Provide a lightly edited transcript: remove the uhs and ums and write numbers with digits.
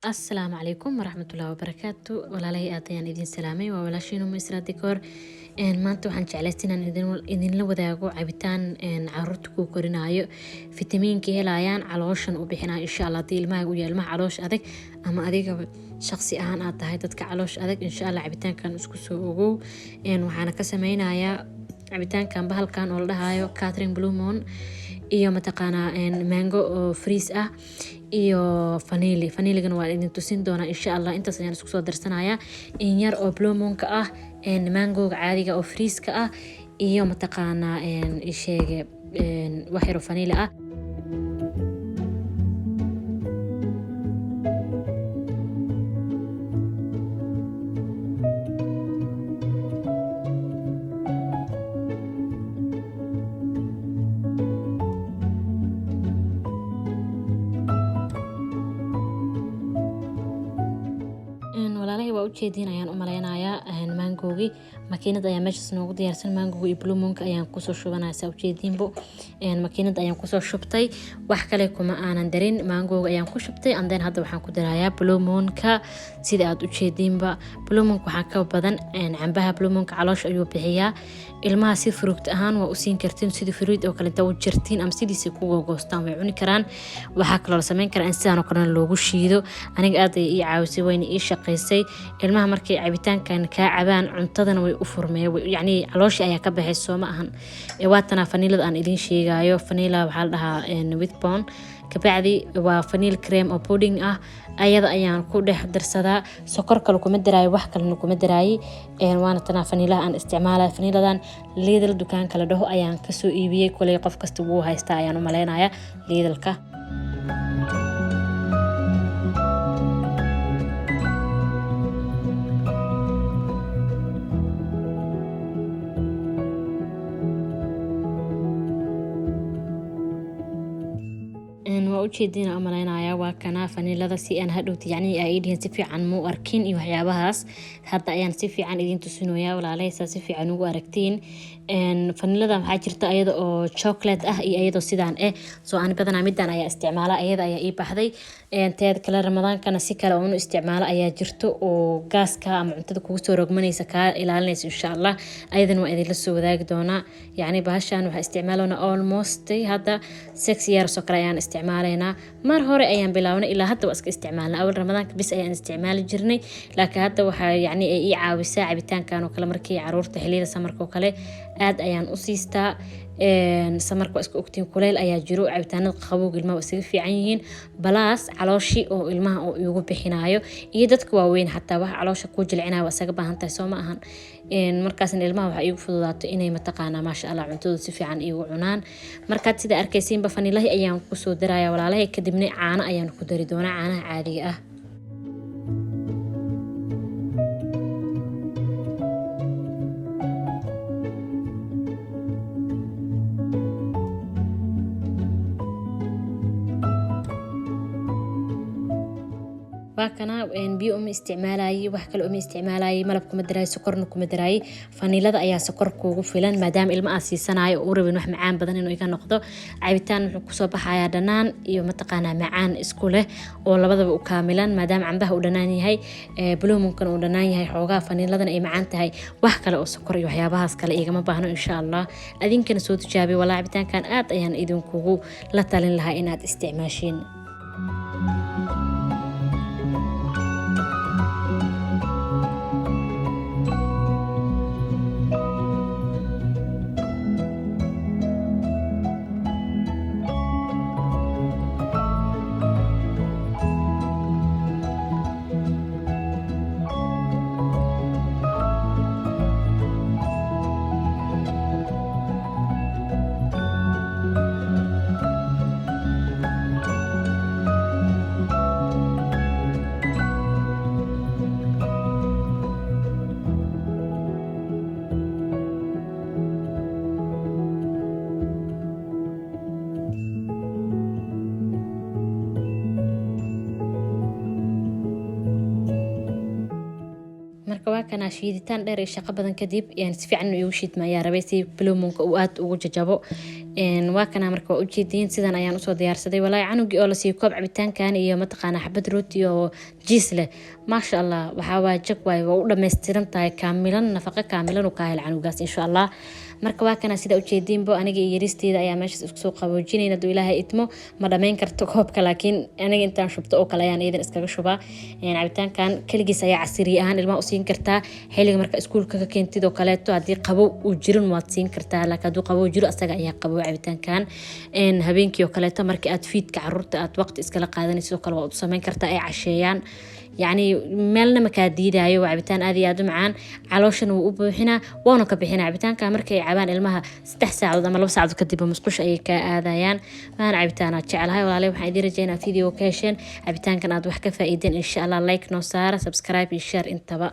Asalaamu calaykum waraxmatullaahi wabarakaatu. Walaalahay, aad ayaan idin salaamay. Waa walaashiin Umu Isra Dikoor. Maanta waxaan jeclaystay inaan idinla wadaago cabitaan caruurta ku korinaayo, fitamiinka helayaan, calooshan u bixinayo, insha Allah. Haddii ilmaha u yahay ilmaha caloosha adag ama adiga shaqsi ahaan aad tahay dadka caloosha adag, insha Allah cabitaankan isku soo ogow. Waxaana ka sameynayaa cabitaankan bahalkan oo la dhahayo Catherine Blue Moon iyo mataqaanaa mango oo freeze ah iyo vanilla. Vanilligana waa idin tusin doonaa, insha Allah. Intaas ayaan isku soo darsanayaa: in yar oo Blue Moonka ah, mangoga caadiga oo freezeka ah iyo mataqaanaa isheege wax yar oo vanilla ah. Walaalahay, waa ujeediin ayaan u maleynayaa. Mangogii makiinad ayaa meeshaas noogu diyaarsan. Mangoga iyo Blue Moonka ayaan kusoo shubanaya. Saa ujeediinbo, makiinad ayaan kusoo shubtay, wax kale kuma aanan darin. Mangoga ayaan ku shubtay, and then hadda waxaan ku darayaa Blue Moonka. Sida aad ujeediinba, Blue Moonka waxaa ka badan cambaha. Blue Moonka caloosha ayuu bixiyaa. Ilmaha si fruit ahaan waa usiin kartiin, sidii fruit oo kale inta u jartiin ama sidiisa ku googoostaan way cuni karaan. Waxaa kaloo la sameyn karaa in sidaan oo kalena loogu shiido. Aniga aad ay ii caawisay, wayna ii shaqaysay. Ilmaha markay cabitaankan kaa cabaan, cuntadana way u furmee, yacni calooshii ayaa ka baxay, soo ma ahan? Waatanaa vanillada aan idiin sheegayo. Vanilla waxaa la dhahaa withbone. Kabacdi waa vanilla cream oo pudding ah, ayada ayaan ku dhex darsadaa. Sokor kale kuma daraayo, wax kalena kuma daraayay. Waana tanaa vanillaha aan isticmaalaya. Vanilladan Lidl dukaanka la dhaho ayaan kasoo iibiyey. Koley qof kasta wuu haystaa ayaan u maleynaya Lidlka. Waa ujeediina umaleynaya. Waa kana vanillada. Si aan hadhowti yacni ay dhihin si fiican muu arkin iyo waxyaabahaas, hadda ayaan si fiican idiin tusinoyaa, walaalahaysaa, si fiican ugu aragtiin. Vanillada waxaa jirta ayada oo chocolate ah iyo ayadoo sidaan eh. Soo ani badanaa midaan ayaa isticmaala, ayada ayaa ii baxday. Teeda kale, Ramadaankana si kale oonu isticmaalo ayaa jirto oo gaaska ama cuntada kugu soo rogmanaysa kaa ilaalinaysa, insha Allah. Ayadana waa idinla soo wadaagi doonaa. Yacni bahashan waxaa isticmaalona almost hadda 6 years oo kale ayaan isticmaalaynaa. Mar hore ayaan bilaabnay, ilaa hadda waa iska isticmaalna. Awal Ramadaanka bis ayaan isticmaali jirnay, laakiin hadda waxaa yacni ay ii caawisaa cabitaankan oo kale markii caruurta xilliyada summerka oo kale aad ayaan u siistaa. Summerka waa iska ogtiin, kuleyl ayaa jiro. Cabitaanada qabowga ilmaha waa isaga fiican yihiin, plus calooshii oo ilmaha oo igu bixinayo iyo dadka waaweyn xataa waxa caloosha kuu jilcinaya waa isaga baahan tahay, soo ma ahan? Markaasna ilmaha waxaa iigu fududaato inay mataqaanaa, maasha Allah, cuntadooda si fiican iigu cunaan. Markaad sida arkaysiinba, vanillahii ayaan kusoo daraya, walaalahay. Kadibna caano ayaan ku dari doonaa, caanaha caadiga ah. Waa kana. Biyo uma isticmaalayay, wax kale uma isticmaalayay, malab kuma daraayay, sokorna kuma daraayay. Vanillada ayaa sokor kuugu filan. Maadaama ilma aan siisanayo oo u rabin wax macaan badan inuu iga noqdo, cabitaan wuxuu kusoo baxayaa dhanaan iyo mataqaanaa macaan isku leh oo labadaba u kaamilan. Maadaama cambaha uu dhanaan yahay, Blue Moonkana uu dhanaan yahay, xoogaa vanilladana ay macaan tahay, wax kale oo sokor iyo waxyaabahaas kale igama baahno, insha Allah. Adinkana soo tijaabiy walaa. Cabitaankan aad ayaan idinkugu la talin lahaa inaad isticmaashiin. Marka waa Kana shiiditaan dheer iyo shaqo badan kadib, si fiican igu shiidma ayaa rabay, si blue moonka uu aad ugu jajabo. Waa kana. Marka waa ujeediin, sidan ayaan usoo diyaarsaday. Walaahi, canugii oo lasii koob cabitaankan iyo mataqaana xabad rooti oo cheese leh, maasha Allah, waxaa waa jag waay. Waa u dhammaystiran tahay, kaamilan, nafaqo kaamilan uu kaa hel canugaas, insha Allah. Marka waa kana, sida ujeediinbo, aniga iyo yaristeeda ayaa meeshaas isku soo qaboojinayna. Hadduu Ilaahay idmo, ma dhammayn karto koobka, laakiin aniga intaan shubto oo kale ayaan iyadan iskaga shubaa. Cabitaankan keligiis ayaa casiriye ahaan ilmaha u siin kartaa xilliga marka iskuulka ka keentid oo kaleeto. Haddii qabow uu jirin, waad siin kartaa, laakiin hadduu qabow jiro, asaga ayaa qabow cabitaankan. Habeenkii oo kaleeto, marka aad fiidka caruurta aad waqti iskala qaadanaysid oo kale, waad u sameyn kartaa ay casheeyaan. Yacni meelna makaa diidaayo. Waa cabitaan aad iyo aad u macaan, calooshana wuu u buuxinaa, waana ka bixinaa. Cabitaanka markay cabaan ilmaha, 3 saacadood ama 2 saacadood kadib musqusha ayay kaa aadayaan. Waana cabitaanaad jecelahay. Walaalay, waxaan idiin rajeynaa video ka hesheen cabitaankan, aad wax ka faa'iideen, insha Allah. Like noo saara, subscribe iyo share intaba.